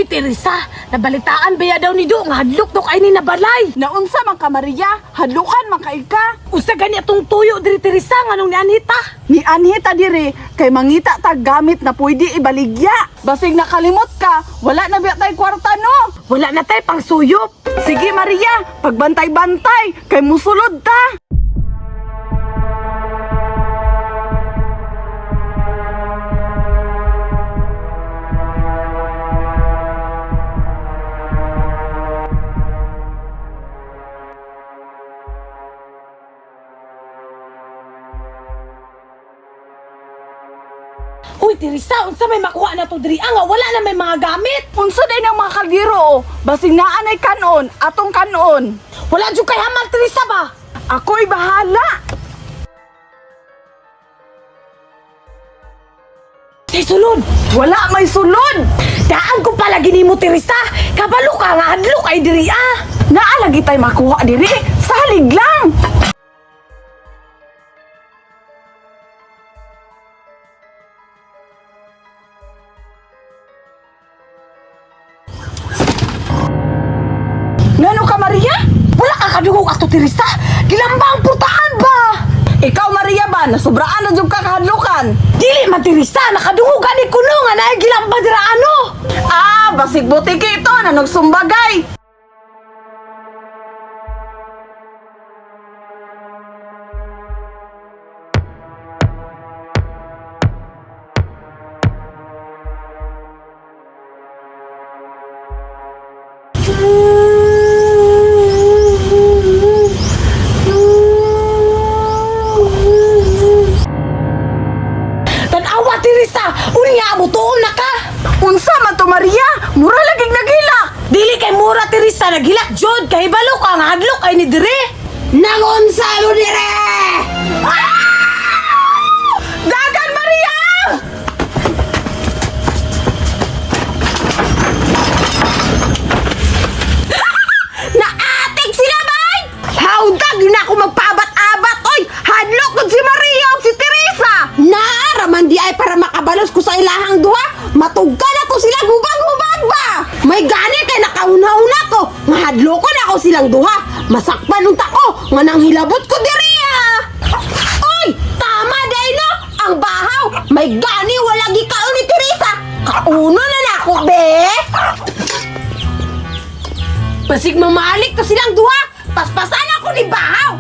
Uy, Teresa, nabalitaan ba ya daw ni Do nga hadlok daw kay ni nabalay. Naunsa man ka Maria, hadlukan man kay ka. Unsa gani atong tuyo diri Teresa nganong nianhita? Ni anhita diri kay mangita ta gamit na pwede ibaligya. Basig nakalimot ka, wala na biya tay kwarta no. Wala na tay pang suyop. Sige Maria, pagbantay-bantay kay musulod ta. Uy, Teresa, unsa may makuha na to diri ah, nga wala na may mga gamit. Unsa day ng mga kaldero oh? Basig naa nay kanon, atong kanon. Wala jud kay hamal Teresa ba? Ako'y bahala. Say sulod. Wala may sulod. Daan ko pala gini mo Teresa. Kabalo ka nga hadlok ay diri ah. Naalagi tay makuha diri, salig lang. Ngano ka Maria? Wala ka kadungog ato Teresa. Gilamba ang putahan ba? Ikaw Maria ba nasubraan na jud ka kahadlukan? Dili man Teresa, nakadungog gani kuno nga naay gilamba dira ano. Ah, basig butiki ito na nagsumbagay. Tan-awa Teresa, unya mo tuon na ka. Unsa man to Maria? Mura laging nagilak. Dili kay mura Teresa, naghilak jud kay balo ka nga hadlok ay ni dire. Nangunsa mo dire? Ah! Dagan Maria! Naatig sila bay! Hawdag na ako magpaabat-abat oy! Hadlok gud si Maria ug si Teresa. Naaraman di ay para makabalos ko sa ilahang duha. Matugka na ko sila hubag-hubag ba? May gani kay nakauna-una ko. Nga hadlokon ako silang duha. Masakpan unta ko nga nang hilabot ko diri ah. Oy, tama day no. Ang bahaw, may gani wala gikaon ni Teresa. Kauno na nako be. Basig mamalik to silang duha. Paspasan ako ni Bahaw.